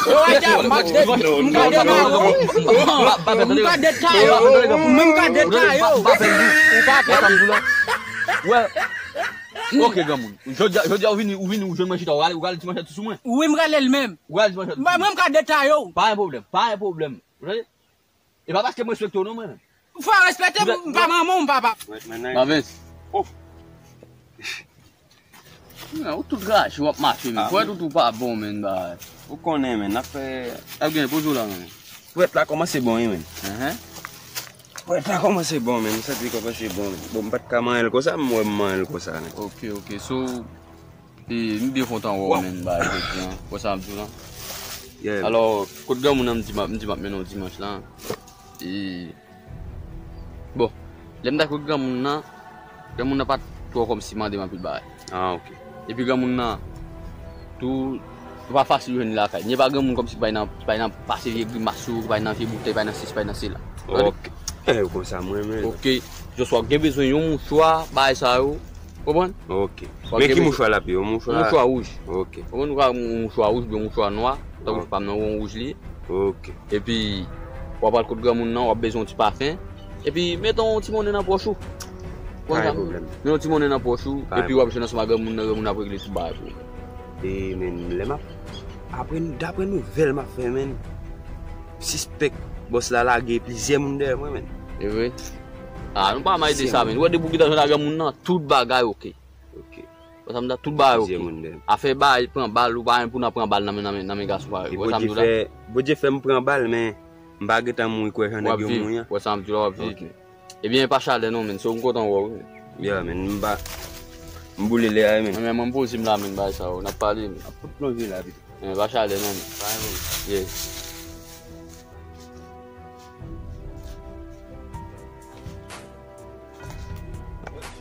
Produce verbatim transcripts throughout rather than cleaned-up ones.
Yo, ay, m ka detay yo. M ka detay yo. M ka detay yo. Ou pa pè. Wè. Ok, granmoun. Jodi a, jodi a ou vini, ou vini, ou jwenn mwen chita, ou rale, ou rale ti manchèt sou mwen. Wi, m rale l menm. Ou rale ti manchèt sou mwen. Mwen, m ka detay yo. Pa gen pwoblèm, pa gen pwoblèm. Ou tande? E pa paske m respekte w non, mwen menm. Fò w respekte m, m pa manman w, m papa. Mavens. Oh. Ou tout rache, w ap mache, men. Fò tout ou pa bon, men, ba. Ou konnen, men, n ap fè. Ap gen poze w la, men. Pwèt la kòmanse bon, wi, men. Pwèt la kòmanse bon, men. M santi l kòmanse bon, men. Bon, m pa t ka manyen l konsa, m wè m manyen l konsa, men. Ok, ok. So, e, m byen kontan wè w, men, ba, jodi a. Wè sa m di w lan. Alò, kot granmoun nan m di m ap, m di m ap mennen w dimanch lan? E, bon, lè m t al kot granmoun nan, granmoun nan pa t twò kòmsi mande m anpil bagay. Ah, ok. Epi granmoun nan, tou, tou pa fasil jwenn li lakay. Nye pa granmoun kòmsi ki bay nan, ki bay nan pase vye grimas yo, ki bay nan vye boutèy, ki bay nan sesi, ki bay nan sela. Ok. Eh, konsa, mwen menm. Ok. Joswa, gen bezwen yon mouchwa, bagay sa yo. Konprann? Ok. Men ki mouchwa l ap ye? Yon mouchwa? Yon mouchwa wouj. Ok. Konprann, ou ka yon mouchwa wouj oubyen yon mouchwa nwa, tankou pa m nan yon wouj li ye. Ok. Epi, w ap al kot granmoun nan, w ap bezwen yon ti pafen. Epi, mete yon ti monnen nan pòch ou. Pa gen pwoblèm. Mete yon ti monnen nan pòch ou, epi w ap jwenn ansanm ak granmoun nan, granmoun nan ap regle tout bagay pou ou. E, men, lè m ap, apre, daprè nouvèl m ap fè, men, sispèk bòs la lage plizyè moun dèyè mwen, men. E vre? Ah, nou pa mal de sa, men. Ou wè depi w gentan jwenn ak granmoun nan, tout bagay ok. Ok. Wè sa m di la, tout bagay ok. Afè bay, pran bal, ou pa gen pou nan pran bal nan men, nan men, nan men gason parèy ou. Wè sa m di la. Bondye fè m pran bal, men m pa gentan mouri kwè jan nèg yo mouri an. Wè sa m di la, w ap viv. Ok. Ebyen, pa chalè non, men. So, m kontan wè w, wi. Ya, men, m pa, m boule lè a, wi, men. Men, mwen, m poze m la, men, bay sa yo. N ap pale, men. Ap fout plonje la, pito. Men, pa chalè non, men. Pa gen pwoblèm. Yeah.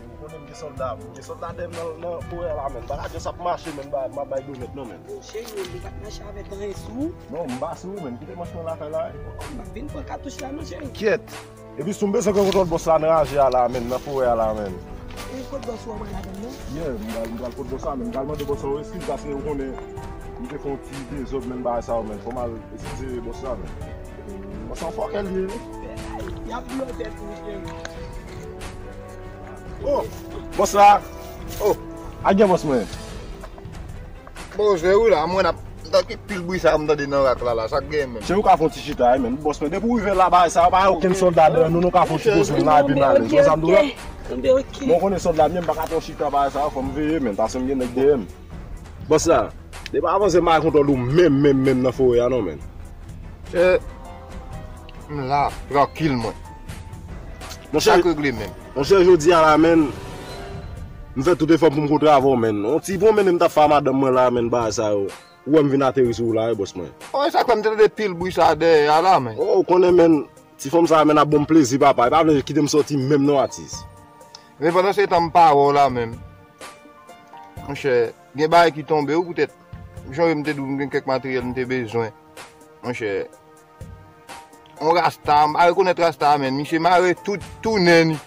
Ou konnen m gen sòlda, m gen sòlda dèyè m nan, nan forè a la, men. Bagay just ap mache, men, m ap bay do mèt non, men. Cheri, ou pa t mache avèk anyen sou ou? Non, m pa sou ou, men. Kite manch mwen lakay la, wi. M ap vin pran katouch la, non, cheri. Kyèt. Epi si w bezwen pran kontwòl bòs la nan raje a la, men, nan forè a la, men. E kot bòs ou an mwen ladan, non? Yeah, m pral, m pral kot bòs la, men. M pral mande bòs la yon eskiz, paske ou konnen, m te fè yon ti dezòd, men, bagay sa yo, men. Fò m al eskize bòs la, men. Bòs la fòkè l ye. Y ap blòtè tou, cheri. Oh, bòs la. Oh, a gen bòs mwen. Bon, jwe wi la, mwen ap, m tande pil bri sa m tande nan rak la, la, sa k gen menm? Cheri, ou ka fè yon ti chita, wi, men. Bòs mwen, depi w rive la, bagay sa, pa gen okenn sòlda dèyè nou, nou ka fè yon ti poze la, epi n ale. Wè sa m di w la? Bon, ou konnen sòlda m ye, m pa ka fè yon chita, bagay sa, fò m veye, men, paske m gen nèg dèyè m. Bòs la, depi avanse m pa kontwòl ou menm, menm, menm nan forè a non, men. Chè, m la, trankil mwen. Monchè, sa k regle menm? Monchè, jodi a la, menm, m fè tout efò pou m kontre avè w, menm. On ti pwonmennen m t ap fè a madanm mwen la, menm, bagay sa yo. Ou wè m vin ateri sou ou la, wi, bòs mwen. Oh, e sa k fè m te tande pil bri sa dèyè a la, menm. Oh, ou konnen, menm, ti fanm sa, menm, ap ban m plezi, papa. E pa vle kite m sòti menm non, atis. Men pandan se tan m pa wè w la menm. Monchè, gen bagay ki tonbe wi poutèt. M sonje m te di w m gen kèk materyèl m te bezwen. Monchè, yon rasta, m pa rekonèt rasta a menm. Misye mare tout, tou nen li.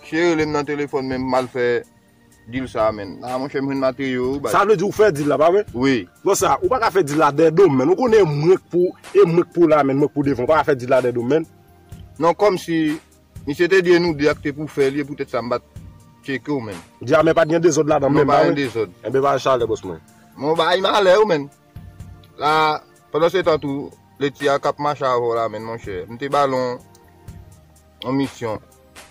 Misye rele m nan telefòn menm, m al fè dil sa menm. La, monchè, m jwenn materyo, bay. Sa vle di ou fè dil la, pa vre? Wi. Bon, sa, ou pa ka fè dil la dèyè do m, menm. Ou konnen e mwen k pou, e mwen k pou la, menm, mwen k pou devan. Ou pa ka fè dil la dèyè do m, menm. Non, kòmsi misye te di e nou de ak te pou fè li, e poutèt sa m pa t tcheke w menm. Di a, men pa t gen dezòd ladan menm, pa vre? Non, pa gen dezòd. Enben, pa chalè, bòs mwen. Bon, bagay malè wi, menm. La, pandan se tan tou, Leti a k ap mache avè w la, menm, monchè. M te ba l yon, yon misyon.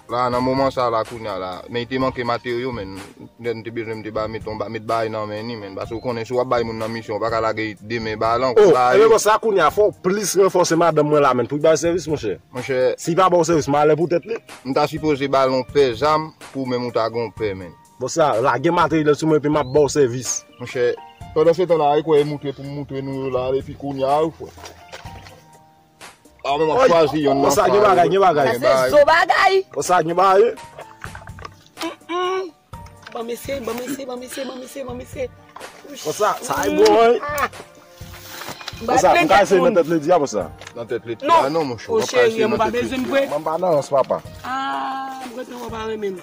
La, nan moman sa la, kounye a la, men li te manke materyo, menm. Lè m te bezwen, m te ba met yon ba-, met bagay nan men li, menm. Paske w konnen, si w ap bay moun nan misyon, w pa ka lage de men ba l ankò. Oh, ebyen, bon, sa kounye a, fò w plis ranfòse madanm mwen la, menm, pou l ba w sèvis, monchè. Monchè. Si l pa ba w sèvis, malè poutèt li. M ta sipoze ba l yon pè zam pou menm ou ta gen yon pè, menm. Bon, sa, lage materyèl sou mwen, epi m ap ba w sèvis. Monchè, pandan se tan la, e kwè e moutre pou m moutre nou yo la, epi kounye a, wi, frè. A, men m ap chwazi yonn nan. Bon, sa, gen bagay, gen bagay. Sa se zo bagay. Bon, sa, gen bagay. Ban m eseye, ban m eseye, ban m eseye, ban m eseye, ban m eseye. Bon, sa, sa e bon, wi. Bon, sa, m ka eseye nan tèt Ledi a, bon, sa. Nan tèt Ledi a, non, monchè. O cheri, mwen pa bezwen m vre. Mwen pa nan rans, papa. Ah, mwen kwè w pa renmen m.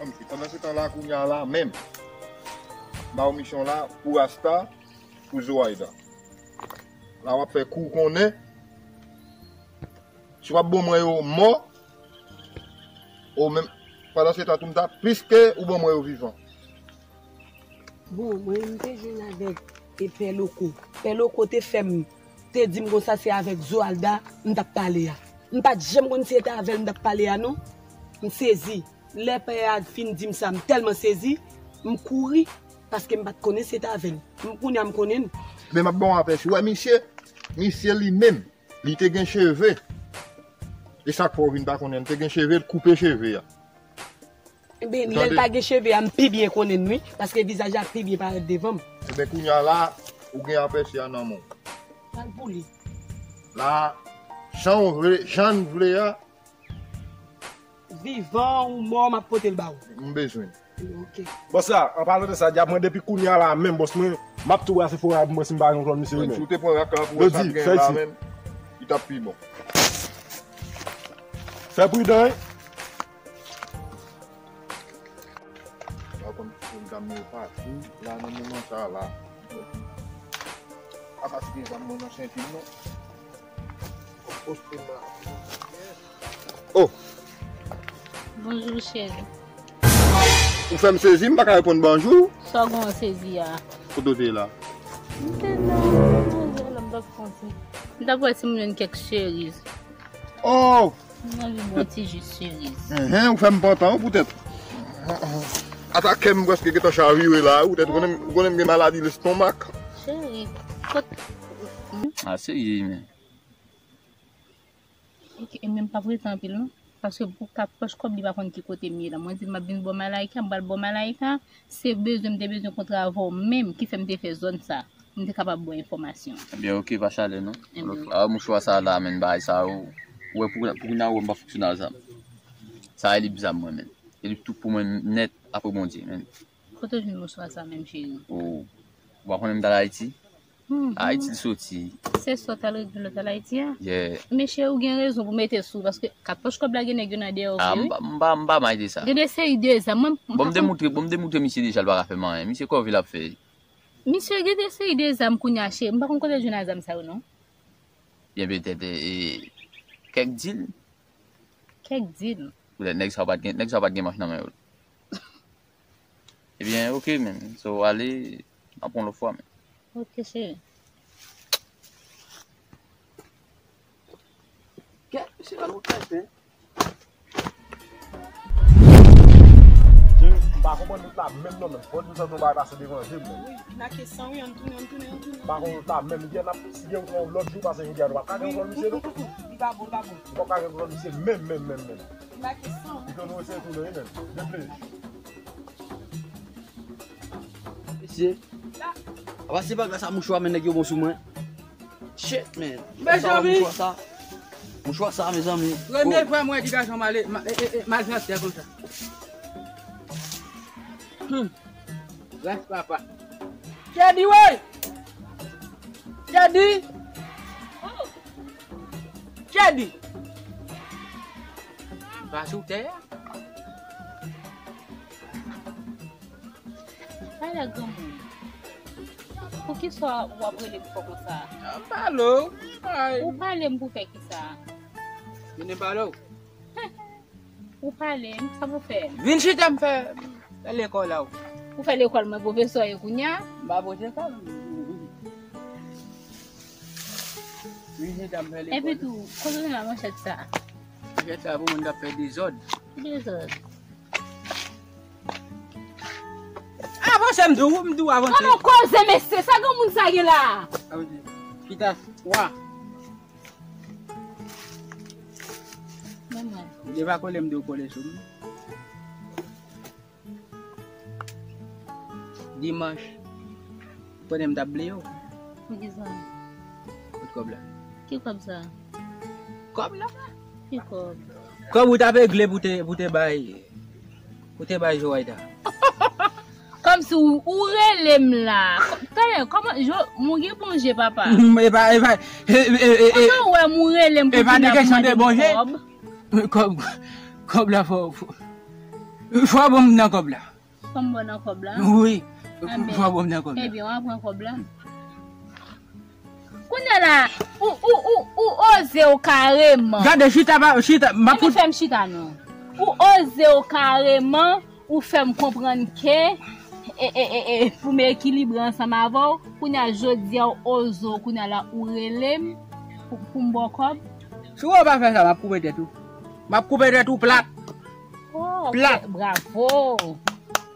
Pandan se tan la, kounye a la menm, m ba w misyon la pou Rasta, pou Zoraida. La w ap fè kou konnen. Si w ap ban mwen yo mò, ou menm, pandan se tan tou m ta plis ke ou ban mwen yo vivan. Bon, mwen, m te jwenn avèk e Pè Loko. Pè Loko te fè m, te di m konsa se avèk Zoraida m t ap pale a. M pa t janm konn si se te avè l m t ap pale a, non. M sezi. Lè pè a fin di m sa, m tèlman sezi, m kouri, paske m pa t konnen se te avè l. M, kounye a m konnen l. Men m ap ba w apèsi. Ou wè misye, misye li menm, li te gen cheve. E sa k fè w vin pa konnen l te gen cheve, l koupe cheve a. Ebyen, lè l pa gen cheve a, m pi byen konnen l, wi, paske vizaj la pi byen parèt devan m. Ebyen, kounye a la, ou gen apèsi a nan men w. Al pou li. La, jan w vle, jan n vle a. Vivan ou mò, m ap pote l ba ou. M bezwen l. Ok. Bòs la, an palan de sa, dyab mwen depi kounye a la menm, bòs mwen, m ap tou brase fò a pou m wè si m pa gen kontwòl misye wi, men. Si w te pran rak la pou wè sa k gen la, men, li t ap pi bon. Fè pridan, wi. Pa konn pou dam yo pati la nan moman sa la. A pa ti gen zam mwen nan senti m non. Oh. Bonjou, cheri. Ou fè m sezi, m pa ka reponn bonjou. Sa w gen w sezi a? Kote w te ye la? M te nan manje la, m t ap panse. M t ap wè si m jwenn kèk cheriz. Oh! M anvi bwè ti ji siriz. Enhen, ou fè m pantan, wi, poutèt. Ata kè m prèske gentan chavire la, wi, poutèt ou konnen, ou konnen m gen maladi lestomak. Cheri, kot. A, serye, men. Ok, e men m p ap rete anpil, non. Paske pou kat pòch kòb, li pa konn ki kote m ye la. Mwen di l m ap vin bò Malayika, m pral bò Malayika. Se bezwen, m te bezwen kontre avè w menm ki fè m te fè zòn sa. M te kapab ba w enfòmasyon. Ebyen, ok, pa chale non. Ebyen, ok. A, mouchwa sa la, men bagay sa yo. Ou wè, pou, pou kounye a, ou wè m pa fonksyonal zam. Sa e li bizam mwen, men. E li tout pou mwen nèt, apre Bondye, men. Kote w jwenn mouchwa sa menm, cheri? Oh. Ou pa konnen m t al Ayiti? Mhm. Ayiti l soti. Se sa w t al regle lòt al Ayiti a? Yeah. Men cheri, ou gen rezon pou mete sou, paske kat pòch kòb la gen nèg yo nan dèyè w vre, wi. M pa, m pa, m pa may de sa. Gen de seri de zam, mwen, m pa konn. Bon, m te moutre, bon, m te moutre misye deja, l pa ka fè m anyen. Misye kòve l ap fè. Misye gen de seri de zam kounye a, cheri. M pa konn kote l jwenn a zam sa yo, non. Byen petèt, e, e, kèk dil. Kèk dil. Poutèt nèg sa yo pa t gen, nèg sa yo pa t gen manch nan men yo. Ebyen, ok, men. So, ale, n ap yon lòt fwa, men. Ok, cheri. Kèt, se pa nou kèt, hein. M pa konprann wout la menm non, men. Fò nou santi yon bagay pase devan je m, men. Wi, li make san, wi, ann tounen, ann tounen, ann tounen. M pa konn wout la menm, jodi a n ap, si gen yon lòt jou pase jodi a, nou p ap ka gen yon lòt misye, non. Li pa bon, li pa bon. Nou p ap ka gen yon lòt misye menm, menm, menm, menm. Li make san, wi. Li konn wè se tou, non, wi, menm. Depleye. Mesye. Apa se pa gras a mouchwa, men nèg yo bon sou mwen. Shit, man. Mezanmi. Mouchwa sa. Mouchwa sa, mezanmi. Premye fwa mwen wè ti gason mal, ma-, e, e, e, malfektè konsa. Hmm. Gras papa. Kedi, wi! Kedi! Kedi! Pa sou tè a. Pale ak granmoun. Poukisa w ap rele m fò konsa? M pale w. Ou pale m pou fè kisa? Vini pale w. Ou pale m, sa pou fè? Vin chita m fè, fè lekòl la w. Ou fè lekòl mwen pwofesè w ye kounye a? M pa pwofesè. Vin chita m fè lekòl. Epi tou, kote w jwenn manchèt sa? Manchèt sa pou moun k ap fè dezòd. Ki dezòd? Avanse m di w, m di w avanse. Kòman koze, mesye? Sa granmoun sa gen la? Avanse. Kita, wa. Manman. Li pa kole m di w kole sou m. Dimanch. Konnen m t ap bliye w. Poukisa? Kot kòb la? Ki kòb sa? Kòb la? Ki kòb? Kòb ou t ap regle pou te, pou te bay, pou te bay Joraida. Kòmsi ou, ou rele m la. Kò-, tande, kòman, jo, moun gen bon je, papa. E pa, e pa, e, e, e, e, kòman ou wè m ou rele m pou di m ap mande m kòb? Kòb, kòb la fò, fò. Fò w ban m nan kòb la. Fò m ba w nan kòb la? Wi. Fò w ban m nan kòb la. Ebyen, w a pran kòb la. Kounye a la, ou, ou, ou, ou oze w kareman. Gade, chita, pa, chita, m ap fout. Fè m chita non. Ou oze w kareman, ou fè m konprann ke, e, e, e, e, pou m ekilibre ansanm avè w, kounye a jodi a ou oze w, kounye a la ou rele m pou, pou m ba w kòb. Si w pa fè sa, m ap koupe tèt ou. M ap koupe tèt ou plat. Oh, plat. Bravo.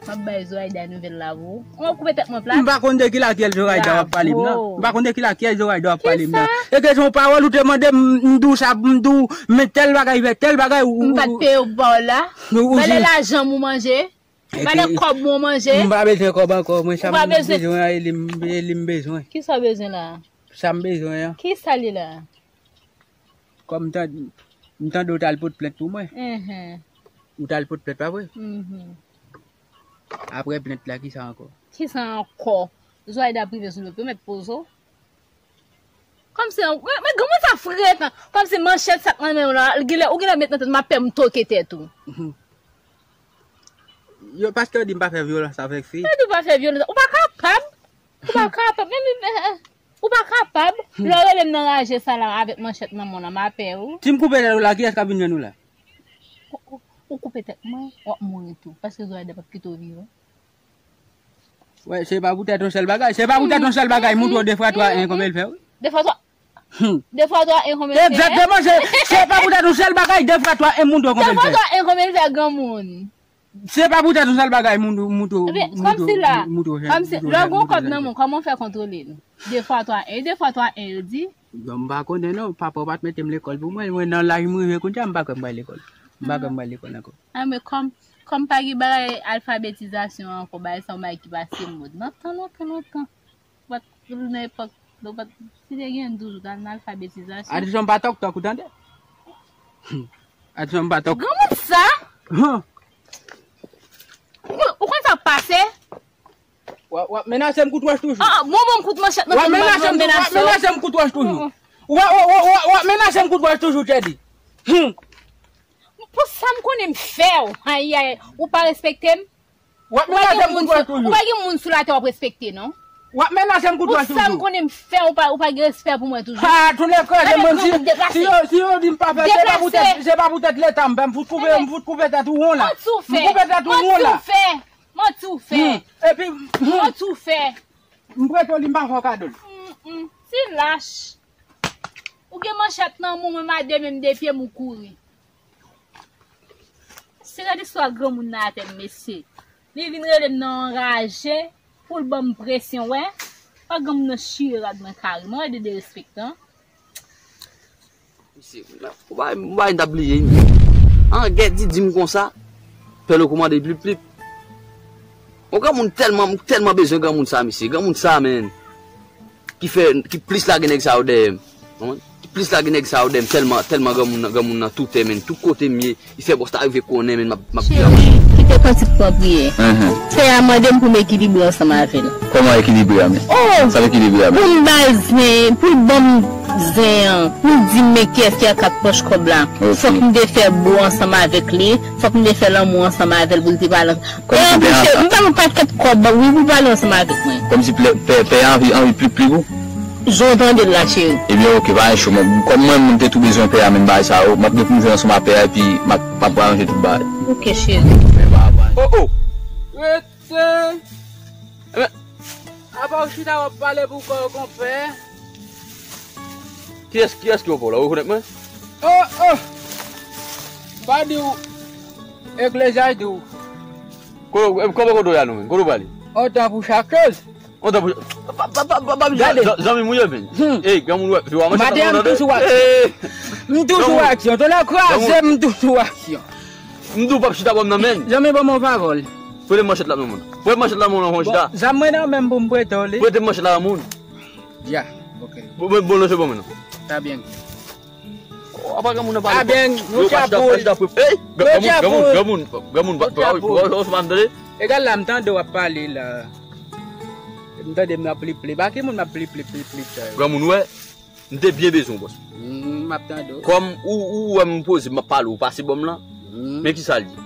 M ap bay Zoraida nouvèl la pou ou. Ou ap koupe tèt mwen plat. M pa konn de ki lakyèl Zoraida w ap pale m nan. Bravo. M pa konn de ki lakyèl Zoraida w ap pale m nan. Kisa? E ke se yon pawòl ou te mande m, m di w sa, m di w, men tèl bagay, fè tèl bagay, ou, ou, m pa t peye w pou pawòl la. Ou, ou, valè lajan m ou manje. Valè kòb mwen w manje. M pa bezwen kòb ankò. Mwen sa m bezwen an, e li m, e li m bezwen. Kisa w bezwen la? Sa m bezwen an. Kisa li la? Kòm m tande, m tande w t al pot plent pou mwen. Mhm. Ou t al pot plent, pa vre? Mhm. Apre plent la, kisa ankò? Kisa ankò? Zoraida prive sou lòt, ou mèt poze w. Kòmsi, mwen, mwen, granmoun sa frekan. Kòmsi manchèt sa k nan men w la, ou genlè, ou genlè met nan tèt, m ap pè m toke tèt ou. Mhm. Yo, paske yo di m pa fè vyolans avèk fi. Yo di w pa fè vyolans. Ou pa kapab. Ou pa kapab. Men, men, men, ou pa kapab. Lè w rele m nan raje sa la avèk manchèt nan men w la, m a pè ou. Si m koupe tèt ou la, kiyès k ap vin jwenn ou la? Ou, ou, ou koupe tèt mwen, w ap mouri tou. Paske Zoraida p ap kite w vivan. Wè, se pa poutèt yon sèl bagay. Se pa poutèt yon sèl bagay, moun tou de fwa twa en konbyen l fè, wi. De fwa twa, de fwa twa en konbyen l fè? Egzakteman, se, se pa poutèt yon sèl bagay, de fwa twa en moun tou konbyen l fè. De fwa twa en konbyen l fè, granmoun? Se pa poutèt yon sèl bagay, moun tou, moun tou, moun tou, kòmsi la, moun tou, kòmsi, lè w gen yon kòb nan men w, kòman w fè kontwole l? De fwa twa en, de fwa twa en, yo di. Bon, m pa konnen non, papa w pa t mete m lekòl pou mwen, mwen nan laj m rive kounye a, m pa kwè m pral lekòl. M pa kwè m pral lekòl ankò. A, men kòm, kòm pa gen bagay alfabetizasyon ankò, bagay sa yon bagay ki pase mòd. Nan tan lontan, lontan. Ou pa t, nan epòk, ou pa t, si te gen toujou, t al nan alfabetizasyon. Adiksyon pa tòk tòk, ou tande? Adiksyon pa tòk. Granmoun sa? Huh. Ou, ou konn sa k pase? W ap, w ap menase m kout wòch toujou. Ah, bon, bon, kout manchèt nan men w, w ap menase m, w ap menase m kout wòch toujou. W ap, w ap, w ap, w ap menase m kout wòch toujou, Teddy. Hmm. Pou sa m konnen m fè w, ayayay, ou pa respekte m? W ap menase m kout wòch toujou. Ou pa gen moun sou latè w ap respekte, non. W ap menase m kout wòch toujou. Pou sa m konnen m fè w, ou pa, ou pa gen respè pou mwen toujou. Ha, tou lè kraze mwen, si, si yo di m pa fè, se pa poutèt, se pa poutèt leta m fè, m fout koupe, m fout koupe tèt ou won la. Manti w fè. M koupe tèt ou won la. Manti w fè. Manti w fè. Hmm. Epi, hmm. Manti w fè. M prete w li, m pa fè w kado l. Mm, mm. Ti lach. Ou gen manchèt nan men w, men m a de men m de pye m ou kouri. Se gade istwa granmoun nan atè m, mesye. Li vin rele m nan anraje pou l ban m presyon, wè. Pa granmoun nan chire rad mwen kareman, wè de derespektan. Misye, ou pa, ou pa vin ta bliye. An, gèt di, di m konsa. Pè l ou kòmande plip plip. Yon granmoun tèlman, m tèlman bezwen granmoun sa, misye. Granmoun sa, men. Ki fè, ki plis lage nèg sa yo dèyè m. Konprann? Ki plis lage nèg sa yo dèyè m tèlman, tèlman granmoun nan, granmoun nan toutè, men. Tout kote m ye, li fè bòs la rive konnen, men, m ap, m ap di a. Cheri, kite kantik pran priye. Mhm. Seyè a mande m pou m ekilibre ansanm avè l. Kòman ekilibre a, men? Oh! Sa ekilibre a, men? Pou m ba l zen, pou l ban m zen an, pou l di m men kiyès ki a kat pòch kòb la. Ok. Fòk m te fè bo ansanm avèk li, fòk m te fè lanmou ansanm avè l pou l te pale. Kòmsi pè a, m ba l yon pakèt kòb, wi, pou pale ansanm avèk mwen. Kòmsi pè, pè, pè a anvi, anvi plip plip ou? Jan w tande l la, cheri. Ebyen, oke, pa gen cho, mwen. Kòm mwen, mwen te tou bezwen pè a, menm bagay sa yo, m ap gen pou m jwenn ansanm ak pè a, epi m ap, m ap aranje tout bagay. Oke, cheri. Oh, oh! Rete! Apa w chita w ap pale pou kò w, konpè? Kiyès, kiyès ki w la? Ou rekonèt mwen? Oh, oh! Pa di w, Eklezya di w. Ko-, e, kòman kote w ye a nou menm? Kote w prale? Otan pou chak choz. Otan pou, pa, pa, pa, pa, pa, gade. Zanmi m ou ye, men. Hmm. Ey, granmoun wè, fi w a manchèt nan men w, tande. Maten an, m toujou aksyon. M toujou aksyon. Tonnè kraze m, m toujou aksyon. M di w p ap chita ban m nan men. Zanmi, ban m yon favò. Prete m manchèt la nan men w. Prete m manchèt la nan men w, chita. Bon, zam mwen nan men m pou m prete w li. Prete m manchèt la nan men w. Ya, oke. Bon, bon, bon, lanje bon, men non. Ta byen. Oh, apa granmoun nan pale. Ta byen, nou tchapoul. Ey, granmoun, granmoun, granmoun, granmoun, pa, pa, pa, pa, pa, pa, tande. Egal la, m tande w ap pale la. M tande m ap plip plip. A ki moun m ap plip plip, plip plip sa yo? Granmoun wè, m te byen bezwen w, bòs. Mm, m ap tande w. Kòm ou, ou wè m poze, m ap pale, ou pase bò m lan. Mm. Men kisa l ye?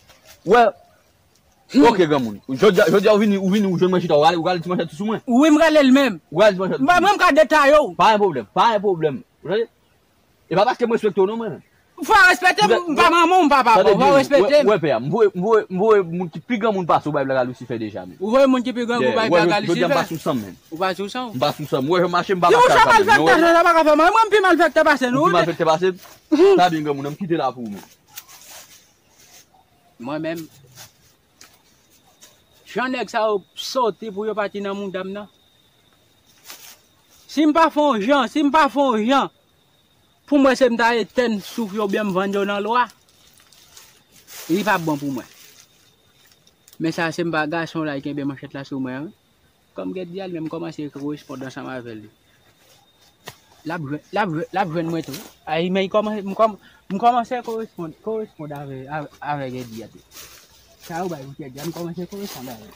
Wè. Ok, granmoun. Jodi a, jodi a ou vini, ou vini, ou jwenn mwen chita, ou rale, ou rale ti manchèt sou mwen. Wi, m rale l menm. Ou rale ti manchèt sou mwen. Mwen, m ka detaye w. Pa gen pwoblèm, pa gen pwoblèm. Ou tande? E pa paske m respekte w non, mwen. Fò w respekte m, m pa manman w, m pa papa w, fò w respekte m. Wè, pè a, m voye, m voye, m voye moun ki pi granmoun pase w bay blag a Lisifè deja, men. Ou voye moun ki pi granmoun bay blag a Lisifè. Jodi a m pa sou san m, men. Ou pa sou san w? M pa sou san m. Ou wè jan m mache, m pa sou san m. Si ou se malfektè, sa pa ka fè mal. Mwen, m pi malfektè pase nou. M pi malfektè pase m. Sa byen, granmoun, m kite la pou ou, men. Mwen menm, jan nèg sa yo sote pou yo pati nan mouda m nan. Si m pa fè yon jan, si m pa fè yon jan, pou mwen se m ta etèn souf yo oubyen m vann yo nan lwa, li p ap bon pou mwen. Men sa se m pa gason la ki kenbe manchèt la sou mwen an. Kòm Gèt di a li menm, m kòmanse koresponn ansanm avè l. L ap jwenn, l ap jwenn, l ap jwenn mwen tou. Ay, men kòman, m kòm, m kòmanse koresponn, koresponn avè, avè, avè Gèt di a tou. Sa yo bay pou Gèt di a, m kòmanse koresponn avè l.